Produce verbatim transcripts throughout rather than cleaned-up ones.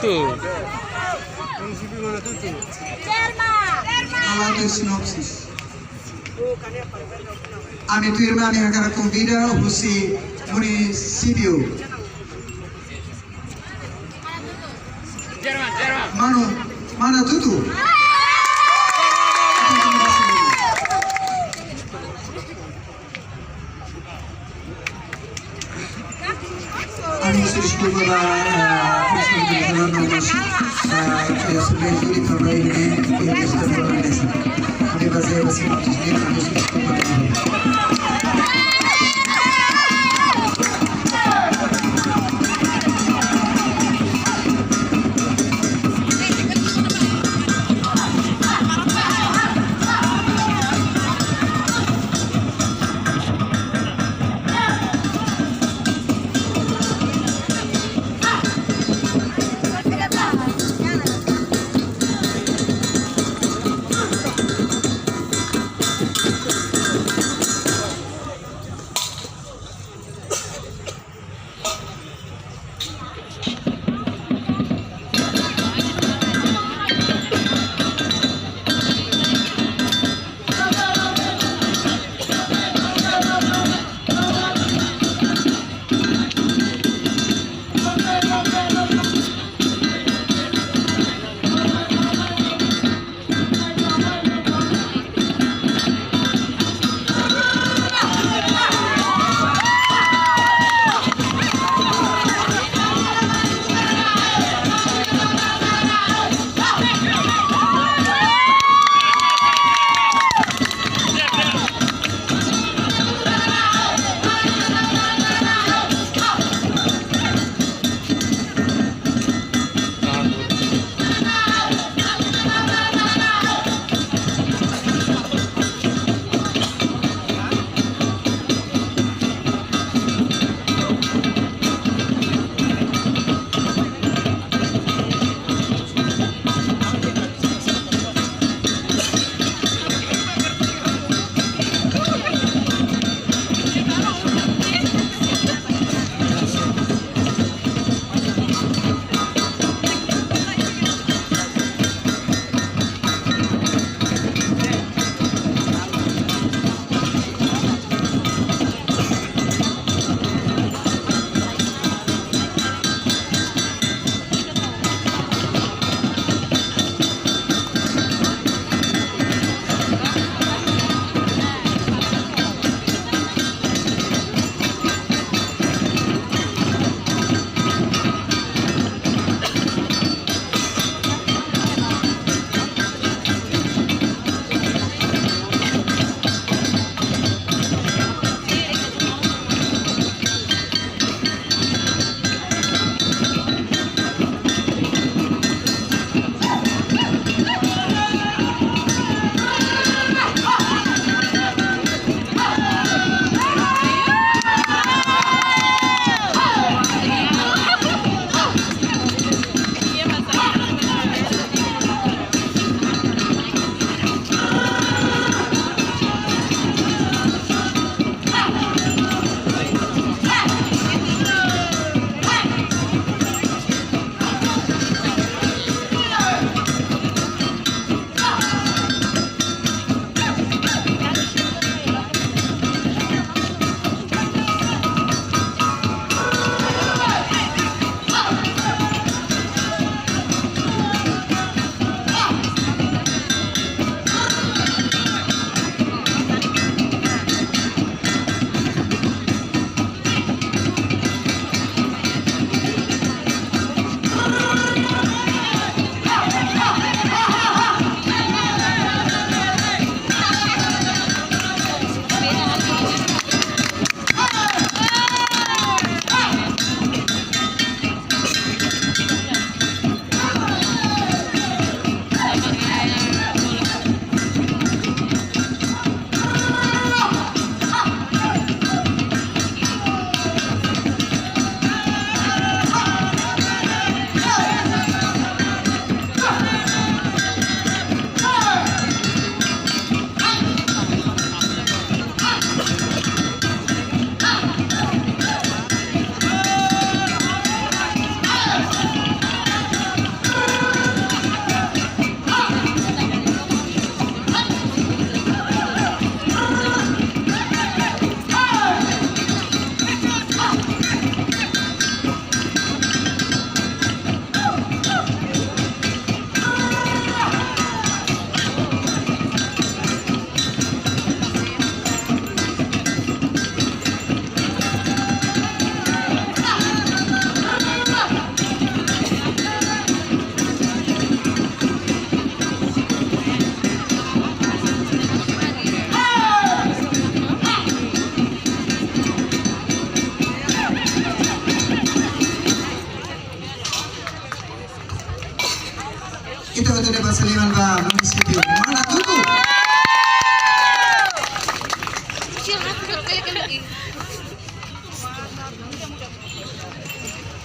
Tutu. Halo, tuir sinopsis. Ami tuirmai, ami hakarak konvida husi munisípiu. Manu, mana Tutu? Ami husu deskulpa ba, eh, eh, eh, eh, ami bazeia ba sinopsis ne'e, ami husu deskulpa ba.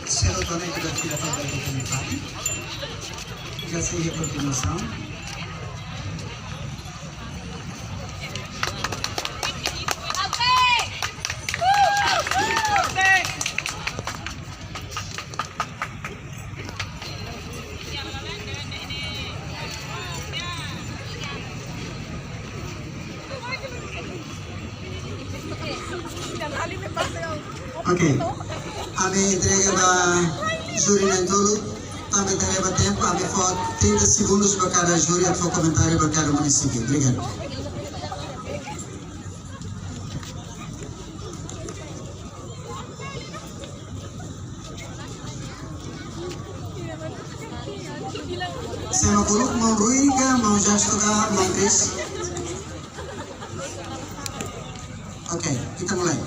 Selo também que daqui da tabela de comentário. Já sei a continuação. Ok. Ami entrega ba júri na'in-tolu, tanba ita leba tempu, ami fó trinta segundos ba kada júri atu fó komentáriu ba kada munisípiu. Obrigadu. Sé mak uluk, maun Rui ka, maun Justo ka, maun Chris? Ok, ita mulai.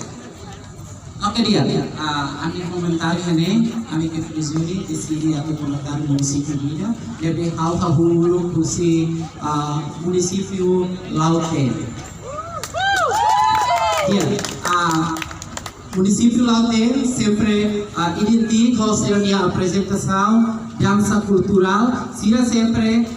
Ok, di'ak. Ah, ami komentáriu ne'e, ami ke frizuri, deside atu komentáriu munisípiu ida, ne'ebé ha'u hahú uluk husi, ah, munisípiu Lautém. Di'ak, ah, munisípiu Lautém sempre, ah, identika ho sira-nia aprezentasaun dansa kulturál, sira sempre